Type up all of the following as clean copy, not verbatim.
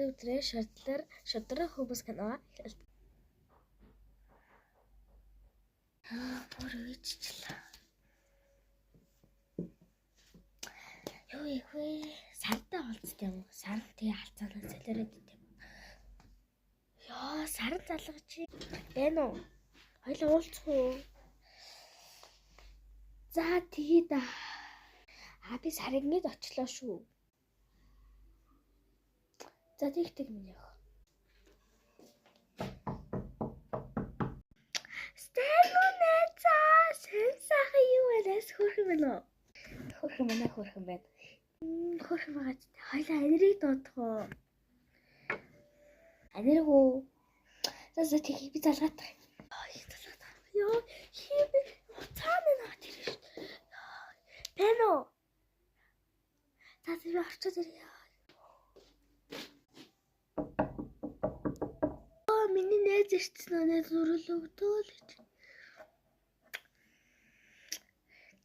Өнөөдрийн өдрөө шудраг хүмүүс кино эхэлт. Бүр үйччлээ. Юу их вэ? Сартай уулздаг юм уу? Сар тэгээ халцаанаа солиороод идэв. Йоо, сар залгаж байна уу? Хоёлаа уулзах уу? За тэгээ да. Аа би сар ингэж очлоо шүү. За тэгдэг миний ах. Стэлүү найзаа, сэн сайхан юу вэ? Хөөрхөн байна уу? Хөөрхөн байна, хөөрхөн байна. Хөөрхөн байгаа ч. Хоёлаа анирыг дуудах уу? Анирыг уу? За за тэгье би залгаадах. Их залгаадах. Йоо, хий би уцаана наа тэр шүү. Байна уу? За би орчод ирье. Миний найз ирсэн үү? Найз нүрэл өгдөөл гэж.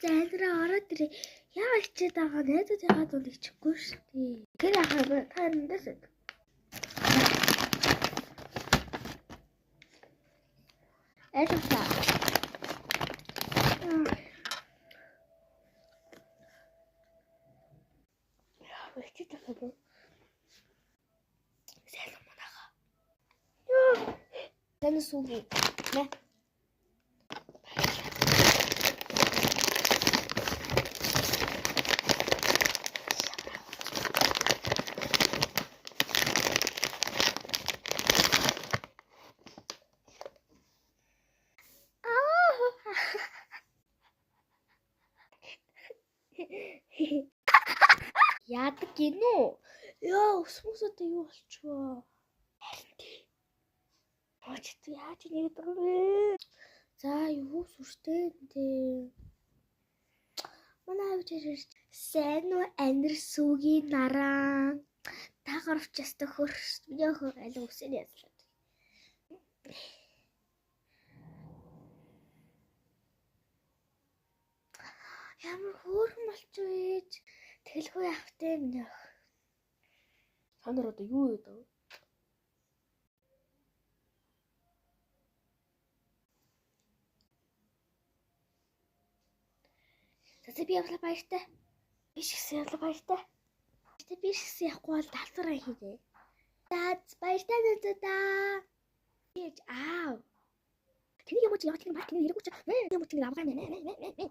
За анираа ороод ирээ. Яа хичээд байгаа найзууд яагаад бол ичихгүй шүү дээ. Тэр ахаа та эндээс. Айлуулаа. Яа хичээд байгаа юм. Сайн мунага. Яа. Таны сүги. Мэ. Яадаг гинүү? Йоо, ус мөсөдөө юу болчихвоо? Харин тий. Ооч яаж нэг юм бэ? За, юу сүртэй энэ. Манай авч ирж сайн уу анир сүгийн нараа. Та гарвч яста хөрх. Миний охин аль үсээр язлаа. Ямар хөөрхөн болчихвоо ээж. Тэлхүү явах тэ миний ох. Та нар одоо юу гэдэг вэ? За би явлаа баяртай. Би ч гэсэн явлаа баяртай. Гэтэ би ч гэсэн явахгүй бол даалгавраа хийдэ. За баяртай нүдээ. Ээж аав. Тэний юм чи явах тийм баг тэний эргүүч. Нэ юм чи авгаа нэ нэ нэ нэ.